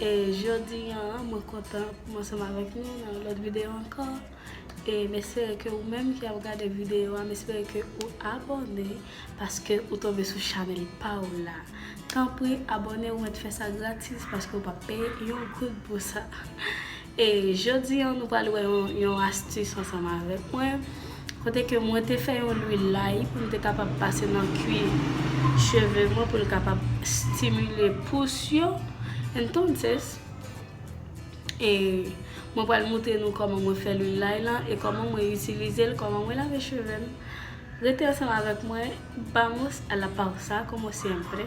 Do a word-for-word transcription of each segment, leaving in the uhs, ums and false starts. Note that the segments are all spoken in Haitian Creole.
E jodi a, mwen kontan pou m ansanm avèk nou nan yon lòt videyo ankò. E m espere ke ou menm ki ap gade videyo a, m espere ke ou abòne, paske ou tonbe sou chanèl pa w la. Tanpri, abòne, ou mèt fè sa gratis, paske ou p ap peye yon goud pou sa. E jodi a, nou pral wè yon, yon astis ansanm avèk mwen. Kote ke mwen te fè yon lwil lay pou m te kapab pase nan kwi cheve mwen pou l kapab stimile pous yo. Entonces, e mwen pral montre nou kòman mwen fè lwil lay lan e kòman mwen itilize l, kòman mwen lave cheve m. Rete ansanm avèk mwen, vamos a la pausa, como siempre.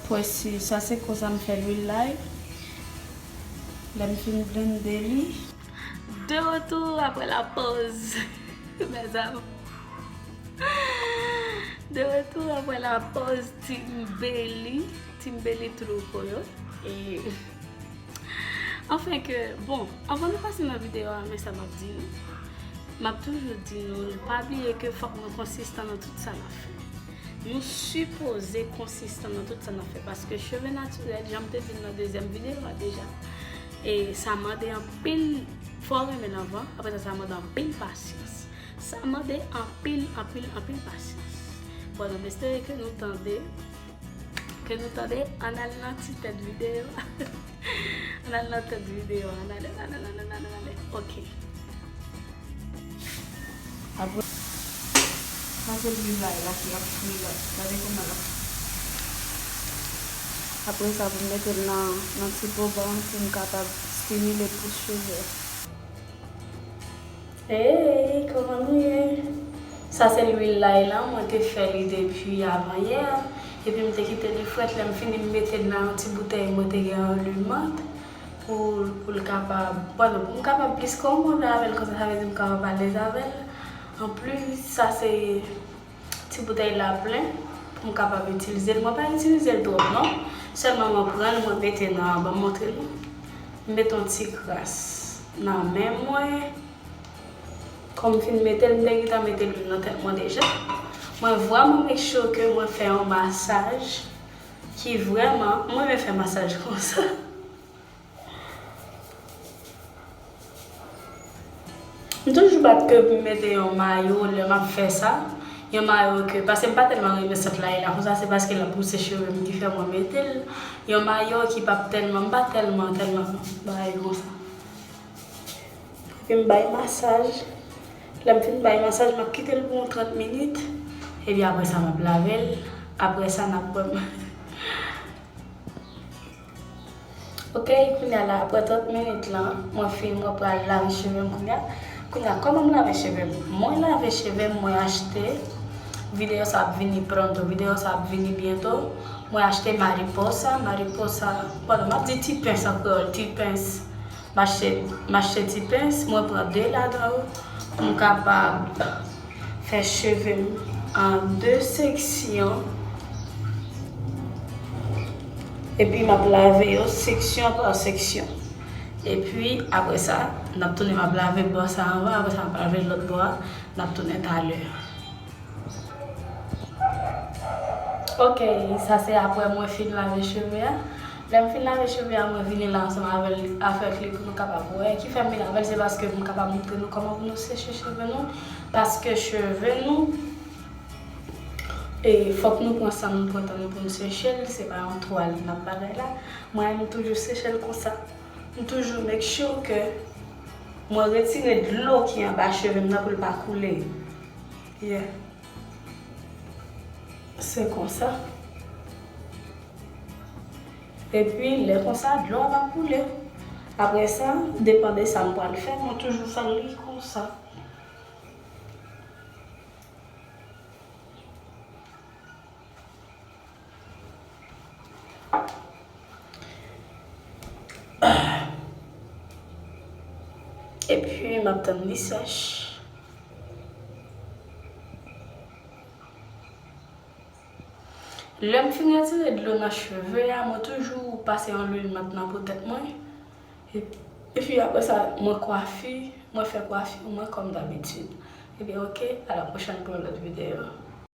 Pues si, sa se konsa m fè lwil lay. Lè m fin blende li. De retour après la pause, mes amours. De retour après la pause, Team Belly, Team Belly Truco yo. E anfen ke, bon, anvan nou pase nan videyo a, men sa m ap di nou. M ap toujou di nou, pa bliye ke fòk nou konsistan nan tout sa n ap fè. Nou sipoze konsistan nan tout sa n ap fè, paske cheve natirèl, jan m te di l nan dezyèm videyo a deja, e sa mande anpil, fò w renmen l anvan, apre sa, sa mande anpil pasyans. Sa mande anpil, anpil, anpil pasyans. Bon, nou espere ke nou tande, ke nou tande, ann al nan ti tèt videyo a. Ann al nan tèt videyo a, ann ale, ann ale, ann ale, ann ale, ann ale. Ok. Apre, sa se lwil lay la ki ap fri la. Gade kòman l ap. Apre sa, pou m mete l nan, nan ti po ban pou m kapab stimile pous cheve. Hey, kòman nou ye? Sa se lwil lay la, mwen te fè li depi avanyè. Epi m te kite li frèt, lè m fini m mete l nan yon ti boutèy mwen te gen an limant pou, pou l kapab, bon, pou m kapab plis komode avè l, konsa sa vle di m kapab alèz avè l. Anplis, sa se ti boutèy la plen pou m kapab itilize l. Mwen pa itilize l twòp non. Sèlman mwen pran l, mwen mete nan, ban m montre nou. M mete yon ti kras nan men mwen. Kòm m fin mete l, m te gentan mete lwil nan tèt mwen deja. Mwen vrèman make sure ke mwen fè yon masaj ki vrèman, mwen renmen fè masaj konsa. M toujou bat ke pou m mete yon mayo lè m ap fè sa. Yon mayo ke, paske m pa tèlman renmen sant lay la konsa, se paske l ap wouse cheve m ki fè mwen mete l. Yon mayo ki p ap tèlman, m pa tèlman, tèlman bagay konsa. Epi m bay masaj. Lè m fin bay masaj, m ap kite l pou yon trant minit. Epi apre sa, m ap lave l. Apre sa, n ap wè m. Ok, kounye a la, apre trant minit lan, mwen fin, mwen pral lave cheve m kounye a. Kounye a, kòman m lave cheve m? Mwen lave cheve m, mwen achte, videyo sa ap vini pronto, videyo sa ap vini byento. Mwen achte mariposa, mariposa, bon, m ap di ti pens an kreyòl, ti pens. M achte, m achte ti pens, mwen pran de ladan yo pou m kapab fè cheve m an de seksyon. Epi m ap lave yo seksyon pa seksyon. Epi apre sa, n ap tounen, m ap lave bò sa anvan, apre sa m ap lave lòt bò a, n ap tounen talè. Ok, sa se apre mwen fin lave cheve a. Lè m fin lave cheve a, mwen vini la ansanm avè l, avèk li pou nou kapab wè. Ki fè m vin avè l, se paske pou m kapab montre nou kòman pou nou seche cheve nou. Paske cheve nou, e, fòk nou pran san nou, pran tan nou pou nou seche l. Se pa yon twal n ap bagay la. Mwen, m toujou seche l konsa. M toujou make sure ke mwen retire dlo ki anba cheve m nan pou l pa koule. Yeah. Se konsa. Epi, lè konsa, dlo a p ap koule. Apre sa, depann de sa m pral fè, mwen toujou fè li konsa. Epi, m ap tann li sèch. Lè m fin retire dlo nan cheve a, mwen toujou pase yon lwil mat nan po tèt mwen. E-, epi apre sa, mwen kwafi, mwen fè kwafi mwen kòm dabitid. Ebyen, ok, a la pwochèn pou yon lòt videyo.